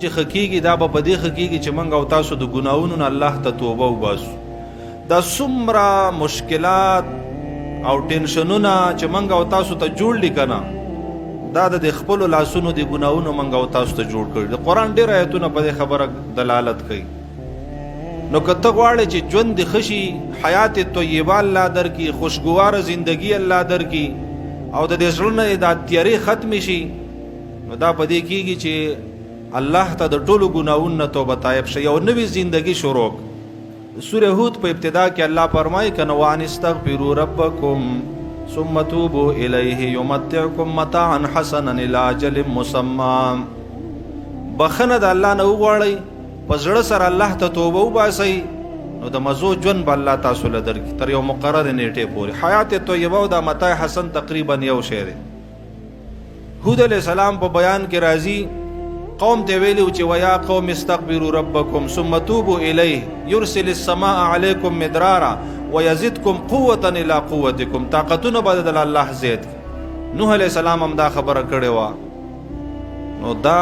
چې ښه کېږي دا به په دې ښه کېږي چې موږ او تاسو د ګناهونو نه الله ته توبه وباسو. دا څومره مشکلات او ټینشنونه چې موږ او تاسو ته جوړ دي که نه، دا د خپلو لاسونو د ګناهونو موږ او تاسو ته جوړ کړي. د قرآن ډېر آیتونه په دې خبره دلالت کوي. نو که ته غواړې چې ژوند دې ښه شي، حیات طیبه الله درکړي، خوشګواره زندګي الله درکړي او د دې زړه نه دا تیارې ختمې شي، نو دا په دې کېږي چې الله ته د ټولو ګناهونو نه توبه تایب شي او نوې زندگی شروع. سوره هود په ابتدا کې الله فرمایي کنه، وان استغفروا ربکم ثم توبوا الیه یمتعکم متاعا حسنا الی اجل مسمى. بخنه د الله نه وغواړئ، په زړه سره الله ته توبه وباسئ، نو د مزو ژوند به الله تاسو له درکړي تر یو مقرر نیټې پورې. حیات طیبه او د متاع حسن تقریبا یو شی دی. هود علیه السلام په بیان کې راځي، قوم ته ویلو چې ویا قوم استغفروا ربکم ثم توبوا الیه یرسل السماء علیکم مدرارا ویزدکم قوة الی قوتکم. طاقتونه به د الله زیات. نوح علیه السلام هم دا خبره کړې وه. نو دا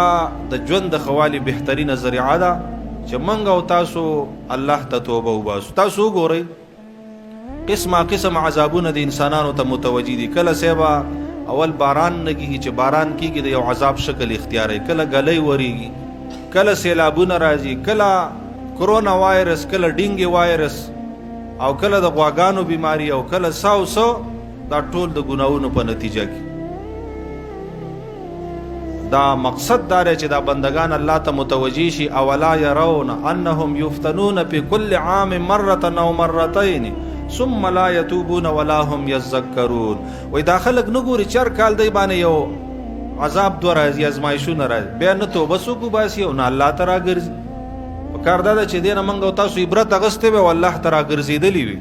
د ژوند د ښه بهترینه ذریعه ده چې موږ او تاسو الله ته توبه وباسو. تاسو وګورئ، قسمه قسم عذابونه د انسانانو ته متوجي دي. کله سیبا اول باران نه کیږي، چې باران کیږي د یو عذاب شکل اختیاروي، کله ګلۍ وریږي، کله سیلابونه راځي، کله کرونا وایرس، کله ډینګي وایرس، او کله د غواګانو بیماری، او کله ساو سو. دا ټول د ګناهونو په نتیجه کې. دا مقصد دا دی چې دا بندگان الله ته متوجي شي. اولا يرون انهم يفتنون في كل عام مره او مرتين ثم لا يتوبون ولا هم يذكرون. وای دا خلک نه ګوري چې هر کال دی باندې یو عذاب دوه راځي، ازمایښونه راځي، بیا نه توبه څوک وباسي او نه الله ته راګرځي. په کار دا ده چې دې نه موږ او تاسو عبرت اخیستی وي او الله ته راګرځېدلي وي.